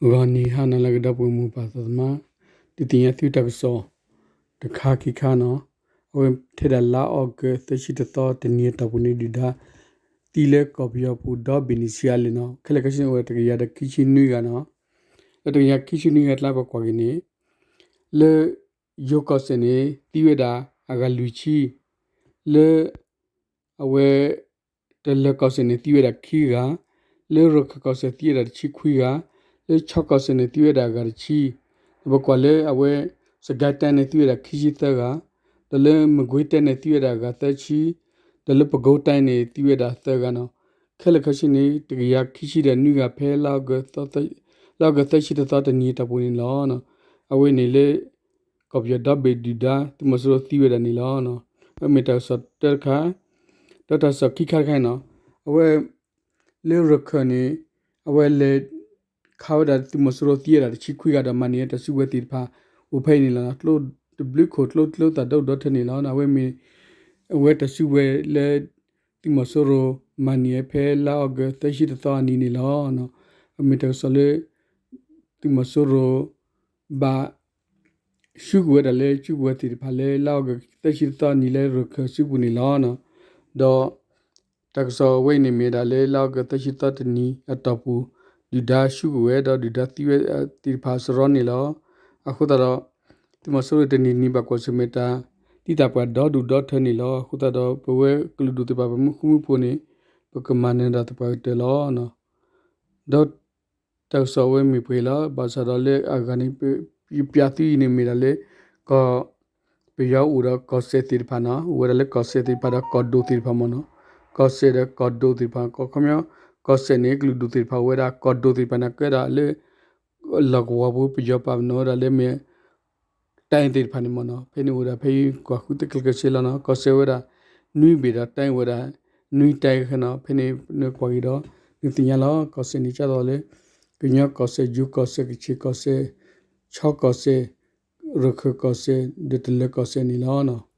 ဂီၤနံၤဟါနၤလၢအဂ့ၤ ဒီပုၢ်ဝဲၢ်မိၢ်ပၢ်သးသမါ, ဒုးသ့ၣ်ညါသုတၢ်ကစီၣ်တခါခံခါနီၤ, အဝဲထဲဒၣ်လါအီကူးသၢဆံတသီတနံၤအတီၢ်ပူၤန့ၣ် ဒုၣ်ဒါသံလၢကီၢ်ပယီၤပူၤဒီဘ့ၣ်န့ၣ်ဆံးအါလဲၣ်နီၤ, ခဲလၢာ်ခဲဆ့န့ၣ်အိၣ်ဝဲတကယၤဒီးခံဆံနွံဂၤနီၤ, လၢတကယၤခံဆံနွံဂၤအကျါပှၤကွၢ်က့ၤန့ၣ် လၢ ယိၤကီၢ်စဲၣ်န့ၣ် သံဝဲဒၣ်အဂၤလွံၢ်ဆံ, လၢ အဝဲ တလၢၤကီၢ်စဲၣ်န့ၣ် သံဝဲဒၣ်ခံဂၤ, လၢရခၢၣ်ကီၢ်စဲၣ်သံဝဲဒၣ်တဆံခွံဂၤ, လၢခၠ့ၣ်ကီၢ်စဲၣ်န့ၣ် သံဝဲဒၣ်အဂၤတဆံ, ဒီးပကွၢ်လၢအဝဲ စကဲတဲန့ၣ် သံဝဲဒၣ်ခံဆံသၢဂၤ, ဒီးလၢမကွ့ၤတဲန့ၣ် သံဝဲဒၣ်အဂၤသၢဆံ, ဒီးလၢပကိးတဲန့ၣ် သံဝဲဒၣ်သၢဂၤနီၤ, ခဲလၢာ်ခဲဆ့န့ၣ် တကယၤခံဆံဒီးနွံဂၤဖဲ လါအီကူးသၢဆံတသီတနံၤအတီၢ်ပူၤန့ၣ်လီၤ. အဝဲန့ၣ်လၢ ကီၢ်ပယီၤဒီဘ့ၣ်ဒုၣ်ဒါ သုးမီၤစိရိၤသံဝဲဒၣ်န့ၣ်လီၤ. အမ့ၢ်တၢ်ကစီၣ်တၢတခါ, ဒီးတၢ်ကစီၣ်ခံခါတခါန့ၣ်နီၤ, အဝဲ လၢရခၢၣ်န့ၣ် အဝဲလဲၤ ခးဝဲဒၣ်သုးမီၤစိရိၤသံဝဲဒၣ်တဆံခွံဂၤဒီးမၤန့ၢ်တၢ်စုကဝဲၤသ့ၣ်တဖၣ် အိၣ်ဖဲအံၤန့ၣ်လီၤ. ကျိတဘျုးခိၣ်ကျိကျိသၣ်ဒီဒူၣ်ဒီထၢန့ၣ်လီၤ. အဝဲမ့ၢ် အဝဲတၢ်စုကဝဲၤလၢ သုးမီၤစိရိၤမၤန့ၢ်ဖဲလါအီကူးသၢဆံတသီအနံၤန့ၣ်လီၤ. အမ့ၢ်တၢ်ကစီၣ်လၢ သုးမီၤစိရိၤ ဘၣ် ဆူကဝဲၤဒၣ်လၢစုကဝဲၤသ့ၣ်တဖၣ်လၢလါအီကူးသၢဆံတသီအနံၤလၢရခၢၣ်စုပူၤန့ၣ်လီၤ. ဒီး တၢ်ကစီၣ်အဝဲအံၤန့ၣ်မ့ၢ်ဝဲဒၣ်လၢလါအီကူးသၢဆံတသီတနံၤအတီၢ်ပူၤ ဒုၣ်ဒါဆူကဝဲၤဒီးဒုၣ်ဒါသံဝဲသ့ၣ်တဖၣ်စရီန့ၣ်လီၤ. အဃိသတးဒီး သုးမီၤစိရိၤတနံၤနံၤဘၣ်ကွၢ်ဆၢၣ်မဲာ်တၢ် သံတၢ်ပှၢ်ဒီဒူၣ်ဒီထၢန့ၣ်လီၤ. အဃိသတးဒီး ပဝဲကလုာ်ဒူၣ်သ့ၣ်တဖၣ် ပမ့ၢ်ဃူမ့ၢ်ဖိးန့ၣ် ပကမၤနၢၤဒၣ်သပှၢ်ကတၢၢ်လီၤ. ဒီး တၢ်ကစီၣ်အဝဲမ့ၢ်ပှဲၤလီၤ. ဘၣ်ဆၣ်ဒီးလၢအဂၤန့ၣ် ယပျးသုအံၤန့ၣ်မ့ၢ်ဒၣ်လၢ ကီၢ် ပယီၤအိၣ်ဒီးကီၢ်စဲၣ်သ့ၣ်တဖၣ်နီၤ, အိၣ်ဝဲဒၣ်လၢကီၢ်စဲၣ်သ့ၣ်တဖၣ်ဒီးကီၢ်ဒိၣ်သ့ၣ်တဖၣ်မ့ၢ်နီၤ, ကီၢ်စဲၣ်ဒီးကီၢ်ဒိၣ်သ့ၣ်တဖၣ် ကီၢ်ခီပညီ ကီၢ်စဲၣ်န့ၣ် ကလုာ်ဒူၣ်သ့ၣ်တဖၣ်အိၣ်ဝဲဒၣ် ကီၢ်ဒိၣ်သ့ၣ်တဖၣ်န့ၣ် ကဲဒၣ်လၢ လီၢ်ကဝီၤပူၤ ပယီၤပာ်ပနီၣ်ဝဲဒၣ်လၢမ့ၢ် တိုင်းသ့ၣ်တဖၣ်န့ၣ်မ့ၢ်နီၤ, ဖဲန့ၣ်အိၣ်ဒၣ်ဖဲအံၤကွၢ်ဃုသ့ကျဲးစ့လီၤနီၤ, ကီၢ်စဲၣ်ဝဲဒၣ် နွံဘ့ၣ်ဒီး တိုင်းဝဲဒၣ် နွံတိုင်းနီၤ, ဖဲန့ၣ်နကွၢ်က့ၤဒီး နသ့ၣ်ညါလီၤ. ကီၢ်စဲၣ်န့ၣ် ကၢ်သိးလၢ ကညီကီၢ်စဲၣ်, ယိၤကီၢ်စဲၣ်, ကခ့ၣ်ကီၢ်စဲၣ်, ခၠ့ၣ်ကီၢ်စဲၣ်, ရခၢၣ်ကီၢ်စဲၣ်, ဒီးတလၢၤကီၢ်စဲၣ်န့ၣ်လီၤ.